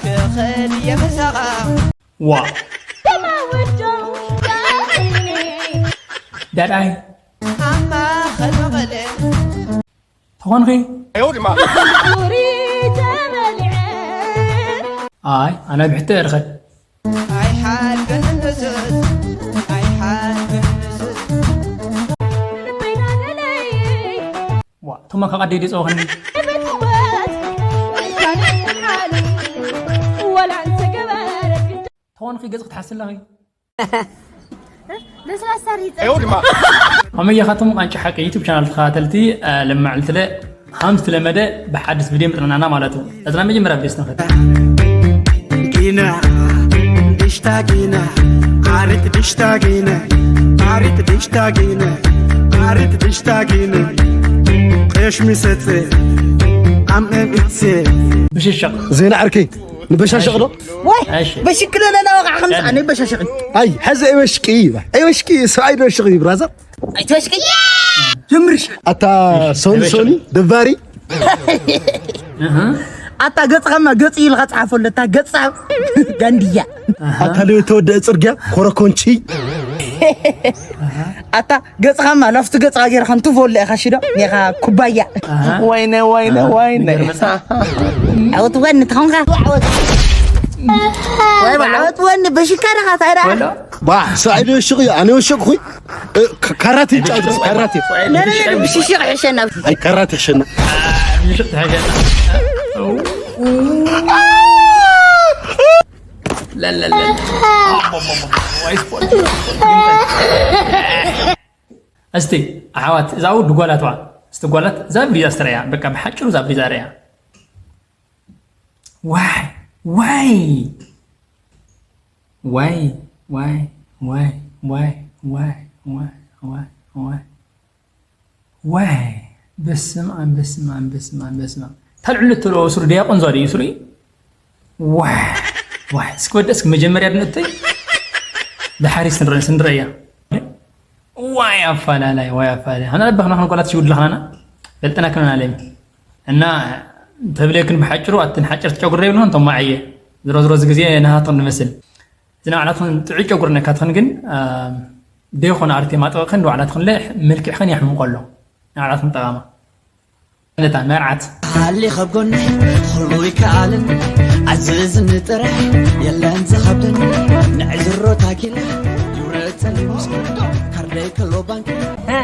ክኸድ እየ ምሳኻ። ዋ። ዳዳይ። ኣብ ማእኸል መቐለ። ተኾንኺ? ኣይ፣ ኣነ ብሕቶ እየ ዝኸድ። ኣይሓልፍን ንሱስ፣ ኣይሓልፍን ንሱስ። ዋ፣ እቶም ካብ ኣደይ ድጸወኸኒ። ተኾንኺ ገጽ ክትሓስለኺ። ለስላሳ ሪፀ። ከመይ ኢኻትኩም ቃንጫ ሓቂ ዩቱብ ቻናል ተኸታተልቲ፣ እ፣ ለማዕልትለ ሃም ዝተለመደ ብሓድስ ቪድዮ ምጥናና ማለት እዩ። እዛ መጀመርያ ቪድዮ ስንኸት። ጊና ድሽታ ጊና ዓርት ድሽታ ጊና ዓርት ድሽታ ጊና ዓርት ድሽታ ጊና ቐሽሚ ሰጽ ኣምኤምኤክስ ብሽሸቕ። ዜና ዓርከይ ንበሻሸቕ ዶ? ወይ እሺ። በሽክለ ለና ወቃ ከምሳ ቀል- ኣነ በሻሸቕ። ኣይ ሐዚ ኣይወሽቂ ይባ ኣይወሽቂ ሰብኣይ ዶ ሽቂ ብራዘር? ኣይትወሽቂ። ጀምርሽ። ኣታ ሶኒ ሶኒ ደባሪ። ኣታ ገጽ ከማ ገጽ ኢልካ ጽሓፈሉ ኣታ ገጽ ጋንድያ። ኣታ ለተወደ ጽርግያ ኮረኮንቺ። ኣታ ገጽ ከማ ላፍቱ ገጽ ጌርካ እንቱ ፎሎ ኢኻ ሽዶ ኔኻ ኩባያ። ወይነ ወይነ ወይነ። ዓወት ወኒ ተኾንካ። ዓወት ወኒ በሽካ ደኻ ታይዳ። ባ ሰብኣይ ዶ ሽቂ ኣነ ወሸቅኹ። እ፣ ካ-፣ ካራቴ ይጫወት፣ ካራቴ። ነ፣ ነ፣ ነ፣ ብሽሽቅ ይሕሸና። ኣይ፣ ካራቴ ይሕሸና። እስቲ ኣሕዋት፣ እዛ ውድ ጓላት ዋ፣ እስቲ ጓላት፣ እዛ ቪዛ ስተረያ፣ በቃ ብሓጭሩ እዛ ቪዛ ረያ። ዋይ፣ ዋይ። ዋይ፣ ዋይ፣ ዋይ፣ ዋይ፣ ዋይ፣ ዋይ፣ ዋይ፣ ዋይ፣ ዋይ፣ ዋይ። በስመ ኣብ፣ በስመ ኣብ፣ በስመ ኣብ፣ በስመ ኣብ። ታልዕሉ እትብሎ ስሩ ዲያቆን ዟ ድዩ ስሩ? ዋይ፣ ዋይ። እስኪ ወደ፣ እስኪ መጀመርያ ድንእተይ ድሓሪ ስንረ-፣ ስንረያ። ዋይ ኣፋላላይ፣ ዋይ ኣፋላላይ። ኣና ለባኽና ኾነ ጓላት ሽውድ ለኽናና። ፈልጥና ክነና ለሚ። እና ተብለክን ብሓጭሩ ኣትን ሓጭር ጨጉሪ ይብልኽን ቶም ማዕየ። ዝሮ ዝሮ እዚ ግዜ ንሃቶም ንመስል። እዚ ንባዕላትኽን ጥዑይ ጨጉሪ ነካትኽን ግን፣ አ፣ ደይኾነ ኣርቲ ማጠቕኽን ንባዕላትኽን ለ-፣ መልክዕኽን የሕምቆ ኣሎ። ንባዕላትኽን ጠቓማ። ነታ መርዓት። ሃሊ ኸብ ጎኒ ኹሉ ይከኣልን ኣዝዝኒ ጥራሕ የለን ዝኸብደኒ ንዕዝሮ ታኪለ ይውረፀኒ ምስኩ ካርደይ ከሎ ባንክ። እ፣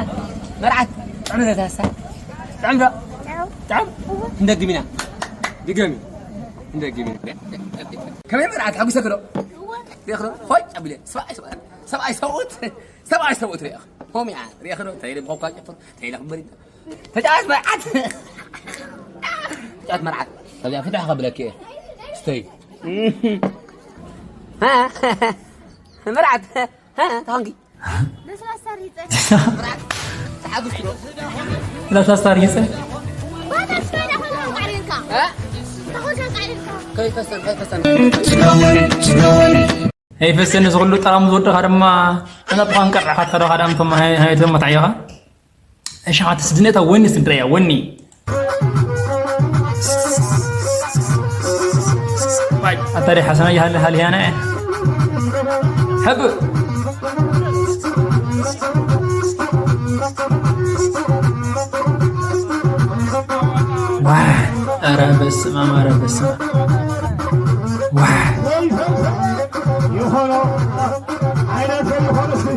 መርዓት ጥዕም ዶ ተሳ? ጥዕም ዶ? ጥዕም? እንደግም ኢና። ድገሚ። እንደግም ኢና። ከመይ መርዓት ሓጒሰኪ ዶ? ሪእኺ ዶ? ሆይ ኣቢለ ሰብኣይ ሰብኣይ ሰብኣይ ሰብኡት ሰብኣይ ሰብኡት ሪእኺ። ሆም እያ ሪእኺ ዶ? ተይለ ብኾኳ ጨፍር ተይለ ክበሪ ተጫዋት መርዓት። ተጫዋት መርዓት። ከዚኣ ፍትሕ ከብለኪ እየ። ስተይ። መርዓት። ተኾንኪ። ለስላሳ ሪፀ። ተሓጉስ ዶ? ለስላሳ ሪፀ። ከይፈሰን፣ ከይፈሰን። ኣይፈሰን፣ እዚ ኩሉ ጠራሙዝ ወደኻ ድማ፣ ኣነ ጥቓን ቀርዕኻ ተረኻ ዳም ቶም ሃይ-፣ ሃይቶም መታዕዮኻ። እሺ፣ ሓንቲ ስድነታ ወኒ ስድረያ፣ ወኒ። ኣታ ደይ ሓሰና ይሃለ ሃልያና። ሕብ። ዋይ፣ ኧረ በስመ ኣብ፣ ኧረ በስመ ኣብ። ዋይ። ይኾኖ፣ ዓይነት ይኾኖ እስኪ።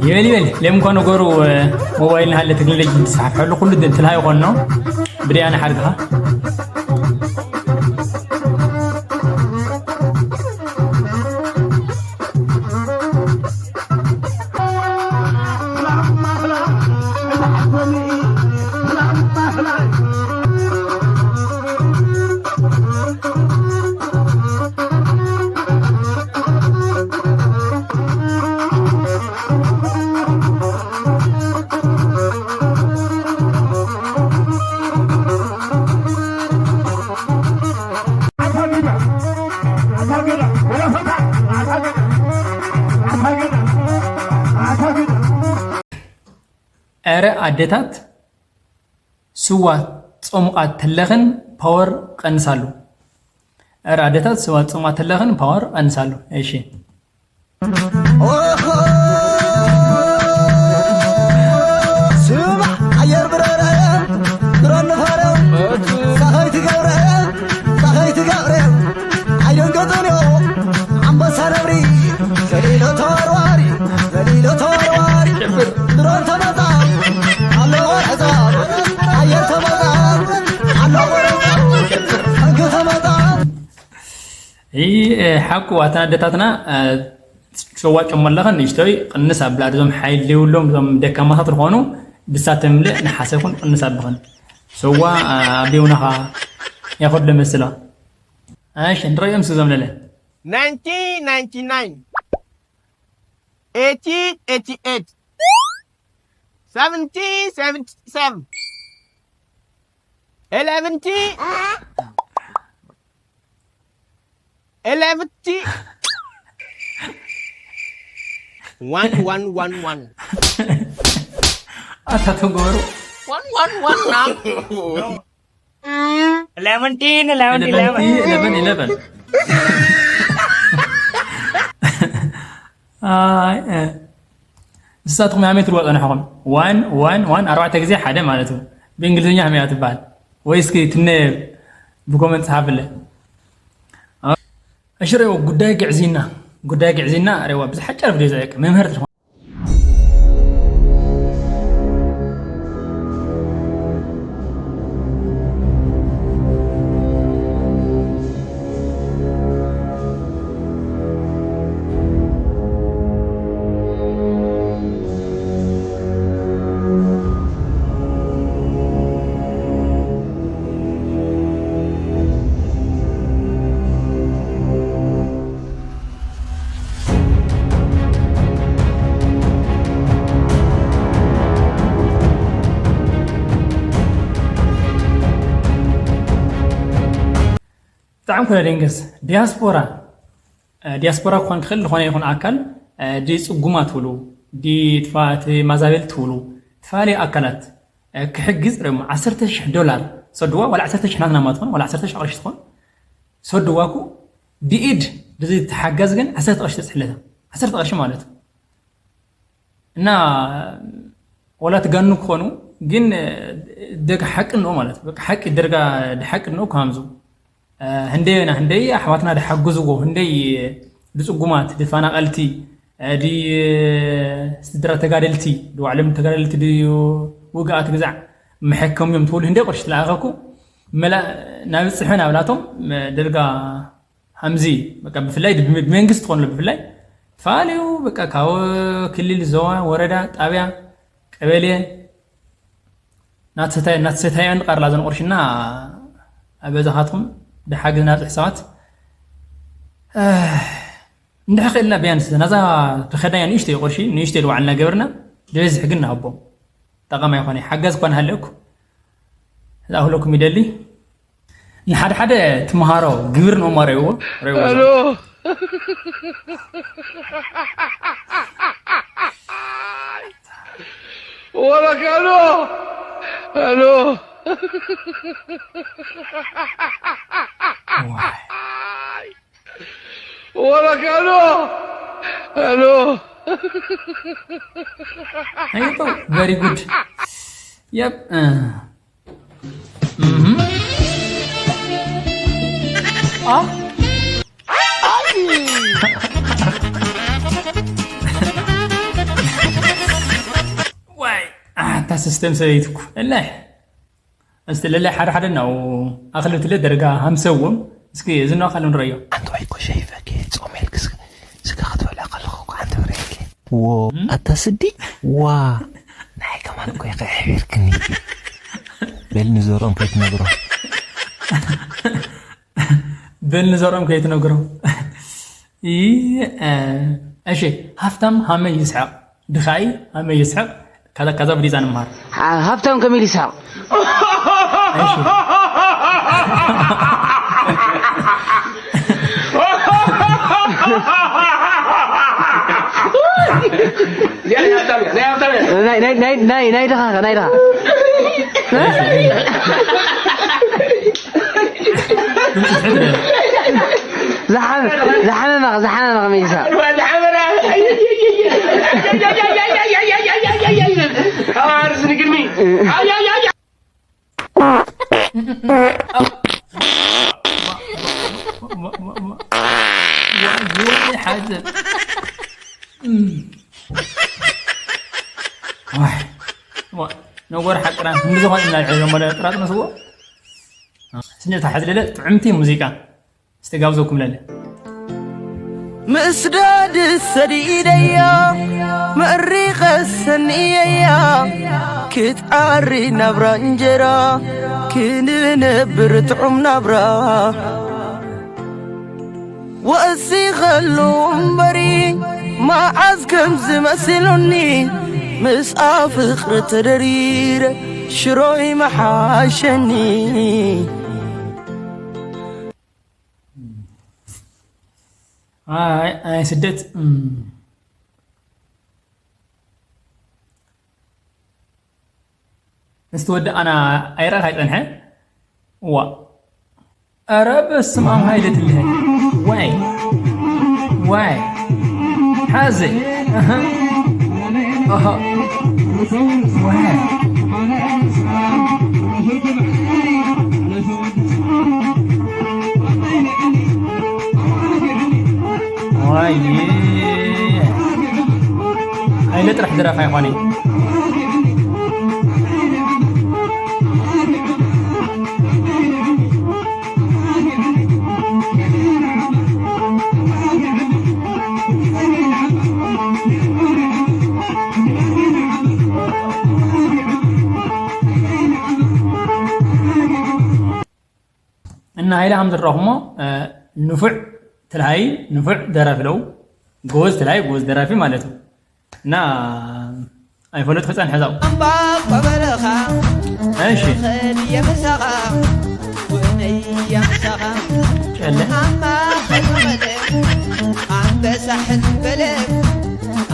ይበል ይበል። ለም እኳ ነገሩ፣ እ፣ ሞባይል ናሃለ ቴክኖሎጂ እንትስፋሕፈሐሉ ኩሉ ድ-፣ እንትልሃ ይኾን ነው። ብድያ ንሓድግኻ። ኧረ ኣደታት ስዋ ጾምቓ ተለኽን ፓወር ቀንሳሉ። ኧረ ኣደታት ስዋ ጾምቓ ተለኽን ፓወር ቀንሳሉ። እሺ። ኦሆ! ስማዕ፣ ኣየር ብረረ፣ ድሮን ንፋረ፣ ሳኸይቲ ገብረ፣ ሳኸይቲ ገብረ፣ ኣይደንገጹን እዮም። ኣንበሳ ነብሪ፣ ዘሊሎ ተወርዋሪ፣ ዘሊሎ ተወርዋሪ። ድሮን ተመጻ፣ ኣሎ ወረዛ፣ ኣየር ተመጻ፣ ኣሎ ወረዛ፣ ሕጊ ተመጻ። ይህ ሓቁ ኣተን ኣደታትና ሰዋ ጨመለኸን ንእሽቶይ ቅንስ ኣብላ፣ እዞም ሓይሊ ዘይብሎም፣ እዞም ደካማታት ዝኾኑ ድሳት ተምልእ ንሓሰኹን ቅንስ ኣብኽን። ሰዋ ኣቢውናኻ ያኸድ ለመስላ። እሺ፣ እንድረዮም ሱ ዘምለለ። nineteen ninety-nine, eighteen eighty-eight, seventeen seventy-seven, eleven, eleven, one, one, one, one. ኣታ ተጎሩ One, one, one, now. Eleven, eleven, eleven. eleven eleven። ንሳትኩም ያመት ትልዋ ጸንሕኹም ዋን ዋን ዋን ኣርባዕተ ግዜ ሓደ ማለት እዩ። ብእንግሊዝኛ ከመይ እያ ትበሃል? ወይ እስኪ ትነ ብኮመንት ጸሓፍለ። እሺ ሬዎ፣ ጉዳይ ግዕዝይና፣ ጉዳይ ግዕዝይና ሬዋ ብዝሓጫር ቪድዮ ዘዕቅ መምህር ትኾን። ብጣዕሚ ኩነ ደንገስ ዲያስፖራ ዲያስፖራ ክኾን ክኽእል ዝኾነ ይኹን ኣካል ዲ ፅጉማ ትብሉ ዲ ማዛበል ትብሉ ትፋለዩ ኣካላት ክሕግዝ ርሞ ዓሰርተ ሽሕ ዶላር ሰድዋ ዋላ ዓሰርተ ሽሕ ናትና ማለት ኾን ዋላ ዓሰርተ ሽሕ ቅርሺ ትኾን ሰድዋ ኩ ብኢድ ብዚ ተሓጋዝ ግን ዓሰርተ ቅርሺ ተፅሕለታ ዓሰርተ ቅርሺ ማለት እና ወላ ትጋኑ ክኾኑ ግን ደጋ ሓቂ እንኦ ማለት በቃ ሓቂ ደርጋ ሓቂ እንኦ ክሃምዙ ህንደዮና ህንደይ ኣሕዋትና ድሓግዝዎ ህንደይ ድፅጉማት ድፈናቐልቲ ድስድራ ተጋደልቲ ድባዕሎም ተጋደልቲ ድዩ ውግኣት ግዛዕ መሐከም እዮም ትብሉ ህንደይ ቅርሺ ትለኣኸኩ መላእ ናብፅሑ ናብላቶም ደርጋ ሃምዚ በቃ ብፍላይ ብመንግስቲ ትኾንሎ ብፍላይ ፋልዩ በቃ ካብ ክልል ዞባ ወረዳ ጣብያ ቀበሌ ናተሰታዮ እንቃርላ ዘን ቁርሽና ኣበዛኻትኩም ድሓግዝና ብዝሕ ሰባት እንድሕር ክእልና ቢያንስ ናዛ ተኸዳያ ንእሽተይ ቁርሺ ንእሽተይ ልባዕልና ገበርና ዝበዝሕ ግን ንሃቦም ጠቐማ ይኾነ ሓገዝ እኳ ንሃለኩ ዝኣኽለኩም ይደሊ ንሓደ ሓደ ትምሃሮ ግብር ንእሞ ረይዎ ረይዎ Hola, Carlos. Aló. Hola, Carlos. Aló. Ayo, very good. Yep. Uh. Mhm. Ah. ዋይ ኣታ ሲስተም ሰበይትኩ እላይ እስቲ ለላይ ሓደ ሓደ ነው ኣኽሊ ትለ ደረጋ ሃምሰ እውን እስኪ እዚ ነው ኣኻሊ ንረዮ ኣንተ ወይ እኮ ሸይፈኪ ጾም ኢልክ ስጋ ክትበልዕ ከለኹ እኮ ሓንቲ ብሬኪ ዎ ኣታ ስዲ ዋ ናይ ከማን እኮ ይኸ ኣሕቢርክኒ በል ንዘርኦም ከይትነግሮ በል ንዘርኦም ከይትነግሮ እሺ ሃፍታም ሃመይ ይስሐቕ ድኻይ ሃመይ ይስሐቕ ከዛ ብዲዛ ንምሃር ሃፍታም ከመይ ይስሐቕ እዚኣ ናይ ሃብታም እያ፣ ናይ ሃብታም እያ። ናይ ናይ ናይ ናይ ናይ ድኻ፣ ናይ ድኻ። ዝሓመ- ዝሓመመ ዝሓመመ ከመይሳ። ዝሓመመ። ኣዋርስ ንግድሚ። ሓዘን። ዋይ፣ ዋ፣ ነጎር ሓቅና፣ ክንዲ ዝኾነ ኢና ንዕዘሞ ጥራጥ መስዎ። ስነ ተሓዝለለ ጥዕምቲ ሙዚቃ። እስቲ ጋብዘኩም ለለ። ምስዳድ ሰዲደያ፣ መሪቐ ሰንየያ፣ ክትዓሪ ናብራ እንጀራ፣ ክንነብር ጥዑም ናብራ። ወእሲኸሉ እምበሪ፣ መዓዝ ከም ዝመሲሉኒ፣ ምስኣ ፍቕሪ ተደሪረ፣ ሽሮይ መሓሸኒ። ኣይ፣ ኣይ፣ ስደት፣ እም። ምስቲ ወዲ ኣና ኣይረኣኽ ኣይጸንሐ? ዋ። ኧረ በስመ ኣብ ሃይለ ትልሀ። ዋይ። ዋይ። ሓዘ። ኣሃ። ኣሃ። ዋይ። ዋይ። ኣይለ ጥራሕ ደራፋይ ኾነ። እና ሃይለ ከም ዝረኹሞ፣ እ፣ ንፉዕ ተልሃይ፣ ንፉዕ ደራፊ ለው፣ ጎበዝ ተልሃይ፣ ጎበዝ ደራፊ ማለት እዩ። እና ኣይፈለጥኩ ጸንሐ ዛው። ኣምባ ቆበለኻ እሺ። ኸድየ ምሳኻ፣ ወነየ ምሳኻ። ጨለ። ኣማ ኸይበለ፣ ኣንበሳ ሕትበለ፣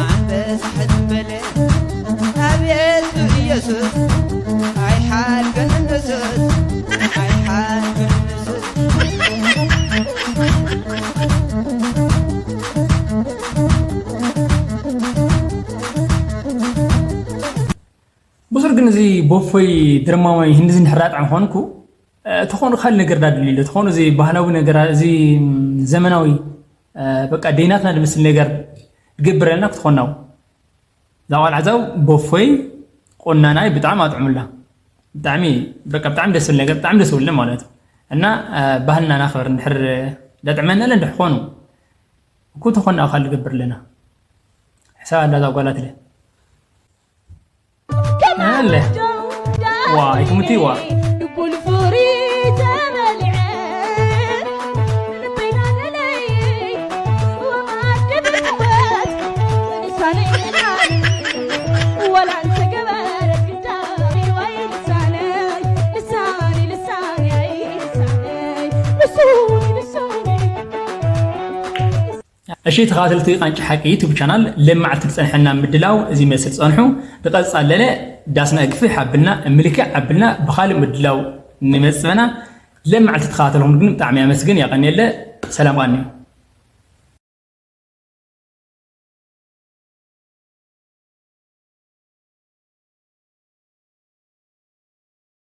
ኣንበሳ ሕትበለ። ኣቤቱ ኢየሱስ፣ ኣይሓልከን ንሱስ፣ ኣይሓልከን ንሱስ። ብሱር ግን እዚ ቦፎይ ድርማዊ ህንዲ ዝንድሕር ራጣዕ ምዃንኩ፣ እ፣ ተኾኑ ካልእ ነገር ዳድልዩ ኣሎ። ተኾኑ እዚ ባህላዊ ነገር፣ እዚ፣ ም፣ ዘመናዊ፣ እ፣ በቃ ደይናትና ዝመስል ነገር ትገብረልና ክትኾን ናው። እዛ ቆልዓ እዛ ቦፎይ ቁናናይ ብጣዕሚ ኣጥዕሙላ። ብጣዕሚ፣ በቃ ብጣዕሚ ደስ ዝብል ነገር፣ ብጣዕሚ ደስ ዝብልን ማለት እዩ። እና፣ እ፣ ባህልና ናኽብር እንድሕር ዳጥዕመና ኣለ እንድሕር ኾኑ፣ እኩ ተኾን ናው ካልእ ዝገብር ኣለና። ሕሳብ ኣላ እዛ ጓላት ኢለ። ኣለ። ዋይ፣ ትሙቲ ዋ። እሺ፣ ተኸታተልቲ ቃንጫ ሓቂ ዩቱብ ቻናል፣ ለመዓልቲ ዝጸንሐና ምድላው እዚ መስል ጸንሑ። ብቐጻሊ ለለ ዳስና እግፍሕ ኣብልና፣ ምልክዕ ኣብልና፣ ብኻልእ ምድላው ንመጽእ በና። ለመዓልቲ ተኸታተልኩም ግን ብጣዕሚ ኣመስግን፣ የቐንየለ። ሰላም ቀንዩ።